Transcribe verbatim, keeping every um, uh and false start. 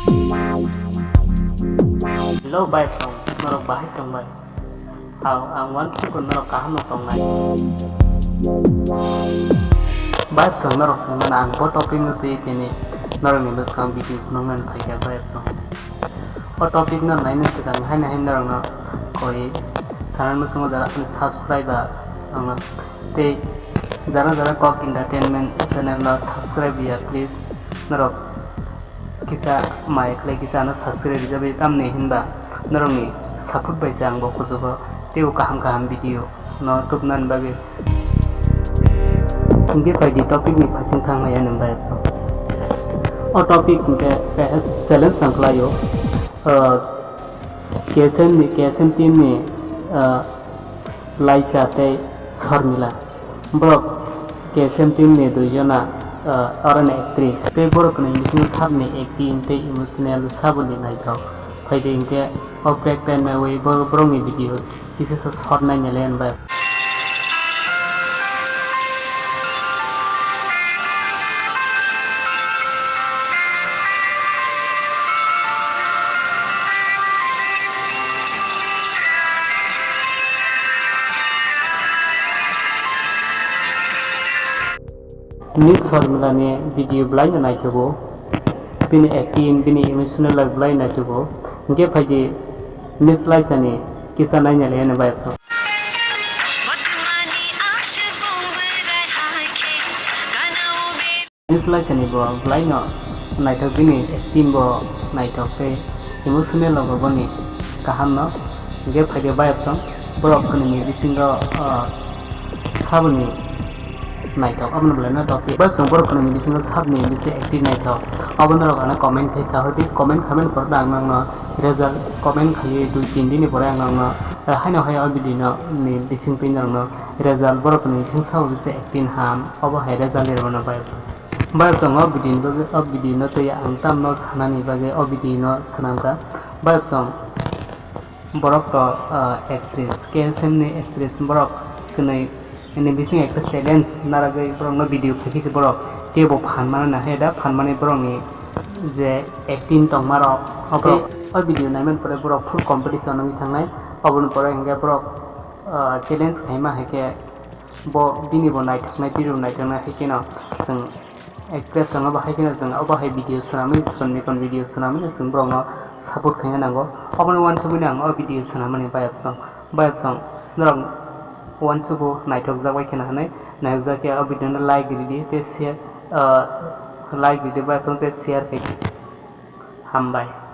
Hello bai song, norok bahai tongbai? Hao, ang uansukgo norok kaham no tongnai. Bai song, norok swngmano ang bo topic no twi tini norokni bwskang video phunuknani phaikha bai song. O topic no naina swkang haino haino norokno koi sanani muchungo jara ani subscribe ba ang tei jara jara Kok Entertainment channel no subscribe ya please norok. Kisa mai khlai kisa ano subscribe rijak bai tamni hinba norokni support bai se ang bo kuchugo teibo kaham kaham video no tubnani bagwi. Hinkhe phaidi topic ni phaising thangnai ani bai so. O topic hinkhe kaisa challenge tang khlaio. Ah, K S M ni, K S M team ni, ah, Laisa tei Sormila. Borok K S M team ni dui jona, ah, oro ni actress. Tei borok ni bisingo sabni acting tei emotional saboni naithok. Phaidi hinkhe o prank time bai bo-, borokni video kisa sa short naina le bai. Miss Sormila ni video belai no naithogo, bini acting, bini emotional belai naithogo. Hinkhe phaidi Miss Laisa ni kisa naina le ani bai so. Miss Laisa ni bo belai no naithok, bini acting bo naithok tei emotional logo boni kaham no. Hinkhe phaidi bayap song borok khwnwi ni bisingo, ah, saboni naithok, abono belai no topic. Bayap song borok khwnwi ni bisingo sabni bisi acting naithok, abono rok ano comment khai sa hor di, comment khaimani pore ang nokno result comment khaiwi dui tin dini pore ang nokno, eh, haino hai o video no ni bising twi norokno result borok khwnwi ni bising sabo bisi acting ham, obo hai result ni rwmano bayap song. Bayapsong o video ni bagwi, o video no tei ang tamno sanani bagwi o video no swnamkha. Bayapsong borok to, ah, actress, K S M ni actress borok kwnwi ni bising ekta challenge naragwi borokno video phaikhe se borok teibo phan mana nahai da, phan mani borokni je acting tongmarok. Obo o video naimani pore borok full competition wngwi thangnai, oboni pore hinkhe borok, ah, challenge khaima hai khe bo bini bo naithoknai, bini bo naithoknai hai kheno chwng actress rokno bo hai kheno chwng obo hai video swnamwi, chikon mikon video swnamwi chwng borokno support khaina nango. Obono uansukmani ang o video swnamani bayapsong, bayapsong norok uansugo naithokjak bai kheno hinwi naithokjak khe o video no like ridi tei share, ah, like ridi bayapsong tei share khai di. Hambai.